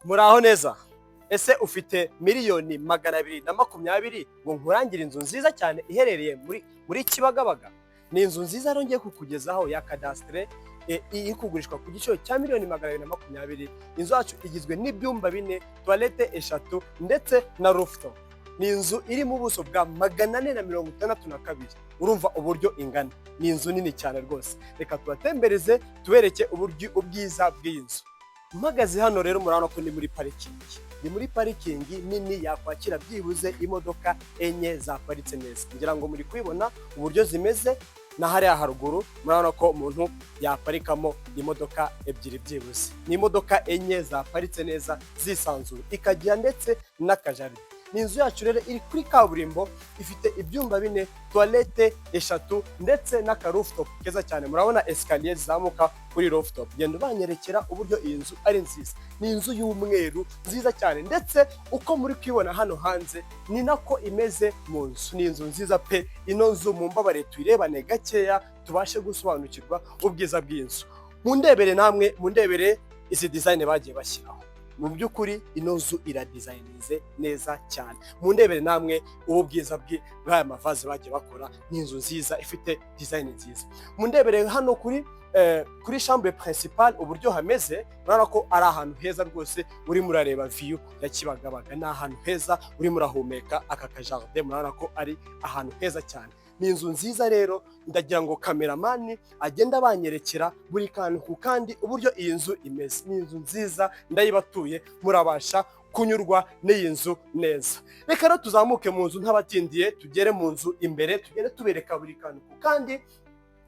Muraho neza. Ese ufite 220,000,000 ngo nkurangire inzu nziza cyane iherereye muri Kibagabaga? Ni inzu nziza rero ngiye kukugezaho ya cadastre, iri kugurishwa ku giciro cya 220,000,000. Inzu yacu igizwe n'ibyumba bine, toilette eshatu ndetse na rooftop. Ni inzu iri mu buso bwa 462. Urumva uburyo ingana? Ni inzu nini cyane rwose. Reka tubatembereze, tubereke uburyo ubwiza bw'iyi nzu. Mpagaze hano rero, murabona ko ni muri parikingi. Ni muri parikingi nini yakwakira byibuze imodoka enye zaparitse neza. Ngira ngo muri kubibona uburyo zimeze. Na hariya haruguru murabona ko umuntu yaparikamo imodoka ebyiri byibuze. Ni imodoka enye zaparitse neza zisanzuye, ikagira ndetse n'akajardin. Ni inzu yacu rero iri kuri kaburimbo, ifite ibyumba bine, toilette eshatu ndetse n'akarooftop keza cyane. Murabona escalier zizamuka kuri rooftop. Genda ubanyerekera uburyo iyi nzu ari nziza. Ni inzu y'umweru nziza cyane, ndetse uko muri kwibona hano hanze ni nako imeze mu nzu. Ni inzu nziza pe. Ino nzu mumbabarire tuyirebane gakeya, tubashe gusobanukirwa ubwiza bw'iyi nzu. Mundebere namwe, mundebere izi design bagiye bashyiraho. Mu by'ukuri ino nzu iradizayininze neza cyane. Mundebere namwe ubu bwiza bw'aya mavaze bagiye bakora. Ni inzu nziza ifite design nziza. Mundebere hano kuri chambre principale uburyo hameze. Urabona ko ari ahantu heza rwose. Urimo urareba view ya Kibagabaga, ni ahantu heza, urimo urahumeka aka kajardin, murabona ko ari ahantu heza cyane. Ni inzu nziza rero. Ndagira ngo cameraman agende abanyerekera buri kantu ku kandi uburyo iyi nzu imeze. Ni inzu nziza, ndayibatuye, murabasha kunyurwa n'iyi nzu neza. Reka rero tuzamuke mu nzu ntabatindiye, tugere mu nzu imbere, tugende tubereka buri kantu ku kandi,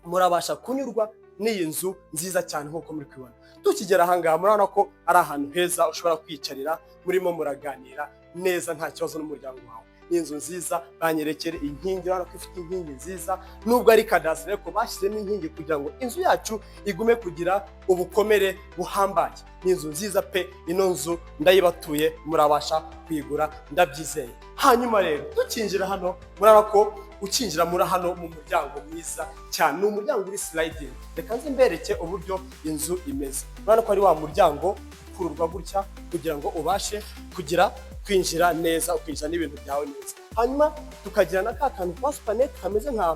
murabasha kunyurwa n'iyi nzu nziza cyane nk'uko muri kubibona. Tukigera ahangaha, murabona ko ari ahantu heza ushobora kwicarira murimo muraganira neza nta kibazo n'umuryango wawe. Ni inzu nziza. Banyerekere inkingi. Urabona ko ifite inkingi nziza, nubwo ari cadastre, ariko bashyizemo inkingi kugira ngo inzu yacu igume kugira ubukomere buhambaye. Ni inzu nziza pe. Ino nzu ndayibatuye, murabasha kuyigura, ndabyizeye. Hanyuma rero tukinjira hano, murabona ko ukinjira muri hano mu muryango mwiza cyane. Ni umuryango uri sliding. Reka nze mbereke uburyo inzu imeze. Urabona ko ari wa muryango ukururwa gutya kugira ngo ubashe kugira kwinjira neza, ukinjira n'ibintu byawe neza. Hanyuma tukagira na ka kantu ka supanete kameze nka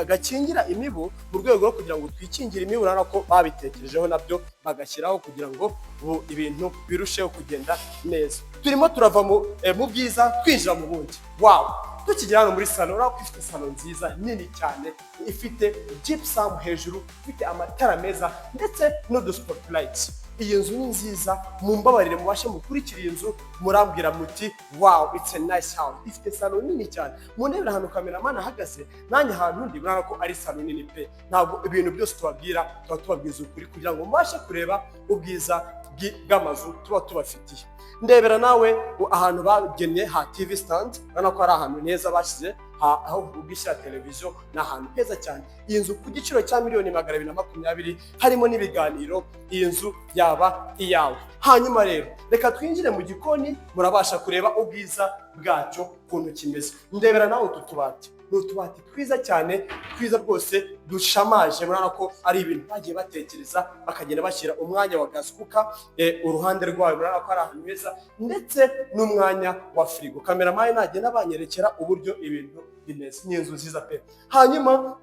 gakingira imibu, mu rwego rwo kugira ngo twikingire imibu. Urabona ko babitekerejeho nabyo bagashyiraho kugira ngo ubu ibintu birusheho kugenda neza. Turimo turava mu bwiza twinjira mu bundi. Wow! Tukigera hano muri salon, urabona ko ifite salon nziza nini cyane, ifite gypsum hejuru, ifite amatara meza ndetse n'uduspot lights. Iyi nzu ni nziza. Mumbabarire mubashe mukurikira iyi nzu, murambwira muti: "Wow, it's a nice house." Ifite salon nini cyane. Mundebera ahantu cameraman ahagaze, nanjye ahantu ndi, murabona ko ari salon nini pe. Ntabwo ibintu byose tubabwira tuba tubabwiza ukuri, kugira ngo mubashe kureba ubwiza bw'amazu tuba tubafitiye. Ndebera nawe ahantu bagennye ha TV stand. Urabona ko ari ahantu heza bashyize aho ubwishyira televiziyo. Ni ahantu heza cyane. Iyi nzu ku giciro cya 220,000,000, harimo n'ibiganiro, iyi nzu yaba iyawe. Hanyuma rero reka twinjire mu gikoni, murabasha kureba ubwiza bwacyo ukuntu kimeze. Ndebera nawe utu tubati. Ni utubati twiza cyane, twiza rwose, dushamaje. Murabona ko ari ibintu bagiye batekereza, bakagenda bashyira umwanya wa gas cooker uruhande rwayo. Murabona ko ari ahantu heza, ndetse n'umwanya wa firigo. Cameraman nagenda banyerekera uburyo ibintu bimeze. Ni inzu nziza pe. Hanyuma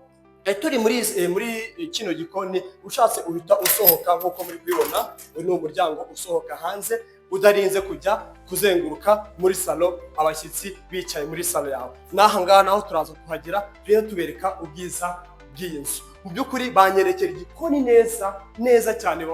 turi muri kino gikoni, ushatse uhita usohoka nk'uko muri kubibona. Uyu ni umuryango usohoka hanze udarinze kujya kuzenguruka muri salon, abashyitsi bicaye muri salon yawe. N'aha ngaha naho turaza kuhagera, tugende tubereka ubwiza bw'iyi nzu. Mu by'ukuri banyerekera igikoni neza neza cyane,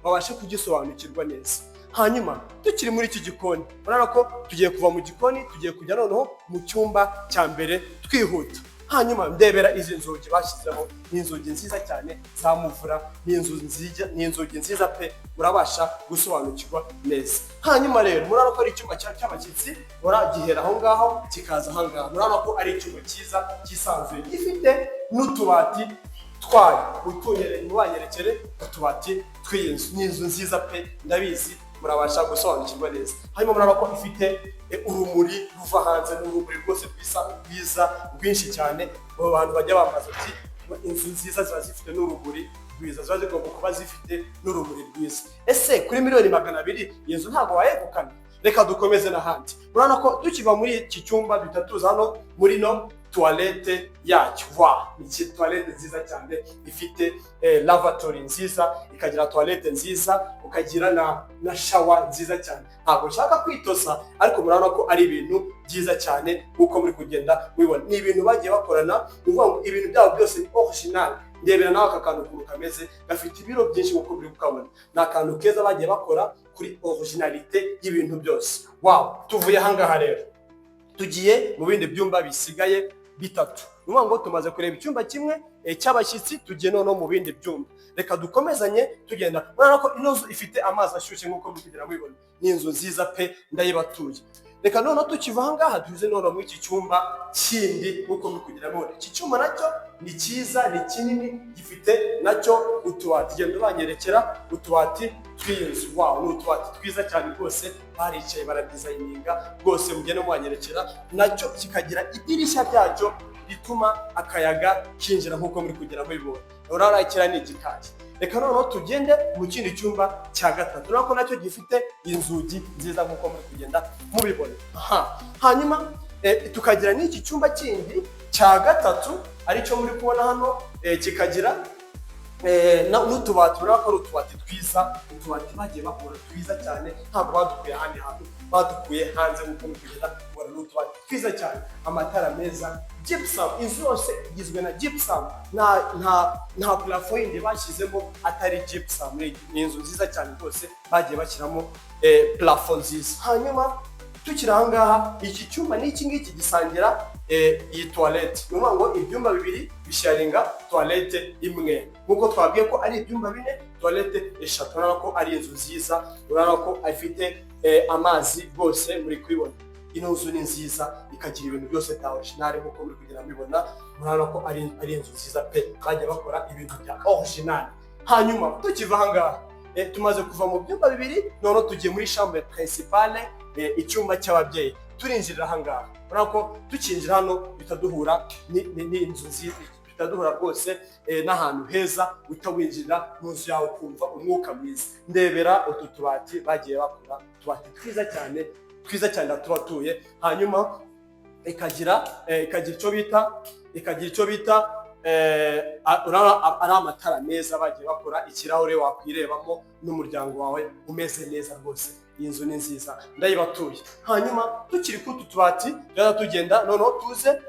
babashe kugisobanukirwa neza. Hanyuma tukiri muri iki gikoni, urabona ko tugiye kuva mu gikoni, tugiye kujya noneho mu cyumba cya mbere twihuta. Hanyuma ndebera izi nzugi bashyizeho. Ni inzugi nziza cyane za muvura. Ni inzu nziza, ni inzugi nziza pe, murabasha gusobanukirwa neza. Hanyuma rero murabona ko ari icyumba cy'abashyitsi. Uragihera aho ngaho kikaza aha ngaha. Murabona ko ari icyumba cyiza cyisanzuye, gifite n'utubati twayo. Mubanyerekere utubati tw'iyi nzu. Ni inzu nziza pe, ndabizi murabasha gusobanukirwa neza. Hanyuma murabona ko ifite urumuri ruva hanze. Ni urumuri rwose rwiza rwiza rwinshi cyane. Abo bantu bajya bambaza ati: "Inzu nziza ziba zifite n'urumuri rwinshi." rwiza, ziba zigomba kuba zifite n'urumuri rwiza. Ese kuri miliyoni 200 iyi nzu ntabwo wayegukana? Reka dukomeze n'ahandi. Urabona ko tukiva muri iki cyumba duhita tuza hano muri no toilette yacyo. Wa ni toilette nziza cyane, ifite lavatory nziza, ikagira toilette nziza, ukagira na shower nziza cyane. Ntabwo nshaka kwitosa, ariko murabona ko ari ibintu byiza cyane nk'uko muri kugenda mubibona. Ni ibintu bagiye bakorana, ni ukuvuga ngo ibintu byabo byose ni original. Ndebera nawe aka kantu ukuntu kameze, gafite ibiro byinshi nk'uko muri kukabona. Ni akantu keza bagiye bakora kuri originalité y'ibintu byose. Wow! Tuvuye ahangaha rero, tugiye mu bindi byumba bisigaye bitatu. Ni ukuvuga ngo tumaze kureba icyumba kimwe cy'abashyitsi, tugiye noneho mu bindi byumba. Reka dukomezanye tugenda. Urabona ko ino nzu ifite amazi ashyushye nk'uko muri kugenda mubibona. Ni inzu nziza pe, ndayibatuye. Reka noneho tukiva ahangaha tuze noneho muri iki cyumba kindi nk'uko muri kugenda mubibona. Iki cyumba nacyo ni cyiza, ni kinini, gifite nacyo utubati. Genda ubanyerekera utubati tw'iyi nzu. Wow, ni utubati twiza cyane rwose, baricaye baradizayininga rwose. Mugende mubanyerekera. Nacyo kikagira idirishya ryacyo rituma akayaga kinjira nk'uko muri kugera mubibona. Urabona kiriya ni igikari. Reka noneho tugende mu kindi cyumba cya gatatu. Urabona ko nacyo gifite inzugi nziza nk'uko muri kugenda mubibona. Aha hanyuma tukagira n'iki cyumba kindi cya gatatu, aricyo muri kubona hano, kikagira n'utubati. Urabona ko ari utubati twiza, utubati bagiye bakora twiza cyane. Ntabwo badukuye ahandi hantu, badukuye hanze nk'uko muri kugenda mubona. Ni utubati twiza cyane, amatara meza, gypsum. Inzu yose igizwe na gypsum, nta plafond yindi bashyizemo atari gypsum. Ni inzu nziza cyane rwose, bagiye bashyiramo plafond nziza. Hanyuma tukiri aha ngaha, iki cyumba n'iki ngiki gisangira iyi toilette. Ni ukuvuga ngo ibyumba bibiri bisharinga toilette imwe, nk'uko twabwiye ko ari ibyumba bine, toilette eshatu. Urabona ko ari inzu nziza, urabona ko ifite amazi rwose, muri kubibona. Ino nzu ni nziza, ikagira ibintu byose bya original nk'uko muri kugenda mubibona. Murabona ko ari inzu nziza pe, bagiye bakora ibintu bya original. Hanyuma tukiva aha ngaha, tumaze kuva mu byumba bibiri, noneho tugiye muri chambre principale, icyumba cy'ababyeyi. Turinjirira aha ngaha. Urabona ko tukinjira hano bitaduhura n'inzu nziza, bitaduhura rwose n'ahantu heza uhita winjirira mu nzu yawe ukumva umwuka mwiza. Ndebera utu tubati bagiye bakora, utubati twiza cyane, twiza cyane tubatuye. Hanyuma ikagira icyo bita, urabona ari amatara meza bagiye bakora, ikirahure wakwirebamo n'umuryango wawe umeze neza rwose. Iyi nzu ni nziza, ndayibatuye. Hanyuma tukiri kuri utu tubati, tujya tugenda noneho tuze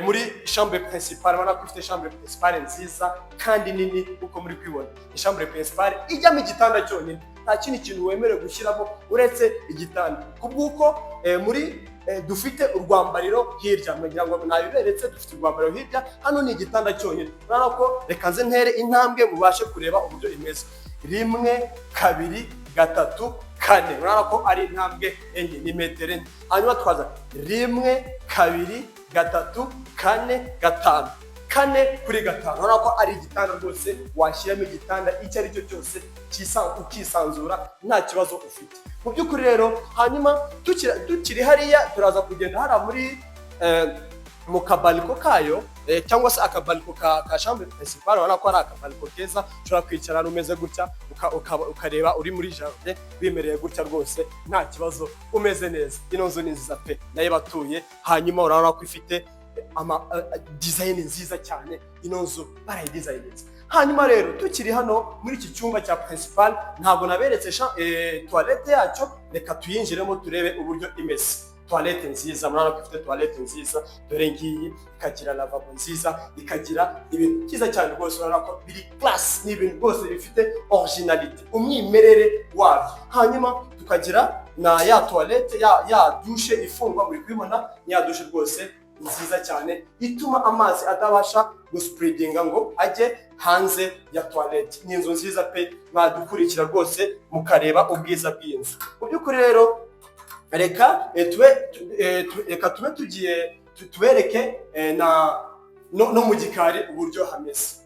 muri chambre principale. Urabona ko ifite chambre principale nziza kandi nini uko muri kwibona. Ni chambre principale ijyamo igitanda cyonyine, nta kindi kintu wemerewe gushyiramo uretse igitanda, kubw'uko muri dufite urwambariro hirya. Mugira ngo nabiberetse, dufite urwambariro hirya. Hano ni igitanda cyonyine. Urabona ko, reka nze ntere intambwe mubashe kureba uburyo imeze: rimwe, kabiri, gatatu, kane. Urabona ko ari intambwe enye, ni metero 4. Hanyuma twaza rimwe, kabiri, gatatu, kane, gatanu, 4 kuri 5. Urabona ko ari igitanda rwose, washyiramo igitanda icyo ari cyo cyose ukisanzura, nta kibazo ufite mu by'ukuri rero. Hanyuma tukiri hariya, turaza kugenda hariya muri mu kabariko kayo, cyangwa se akabariko ka chambre principale. Urabona ko ari akabariko keza, ushobora kwicara umeze gutya, ukareba uri muri jardin, wimereye gutya rwose, nta kibazo, umeze neza. Ino nzu ni nziza pe, nayo batuye. Hanyuma urabona ko ifite ama design nziza cyane, ino nzu barayidesigninze. Hanyuma rero tukiri hano muri iki cyumba cya principal, ntabwo naberetse toilette yacyo. Reka tuyinjiremo turebe uburyo imeze. Toilette nziza, murabona ko ifite toilette nziza, dore ngiyi, ikagira lavabo nziza, ikagira ibintu byiza cyane rwose. Urabona ko biri class, ni ibintu rwose bifite originalité, umwimerere wabyo. Hanyuma tukagira na ya toilette, ya douche ifungwa, muri kubibona, ni ya douche rwose nziza cyane ituma amazi atabasha guspreadinga ngo ajye hanze ya toilette. Ni inzu nziza pe, mwadukurikira rwose mukareba ubwiza bw'iyi nzu. Mu by'ukuri rero, reka reka tube tugiye tubereke na no mu gikari uburyo hameze.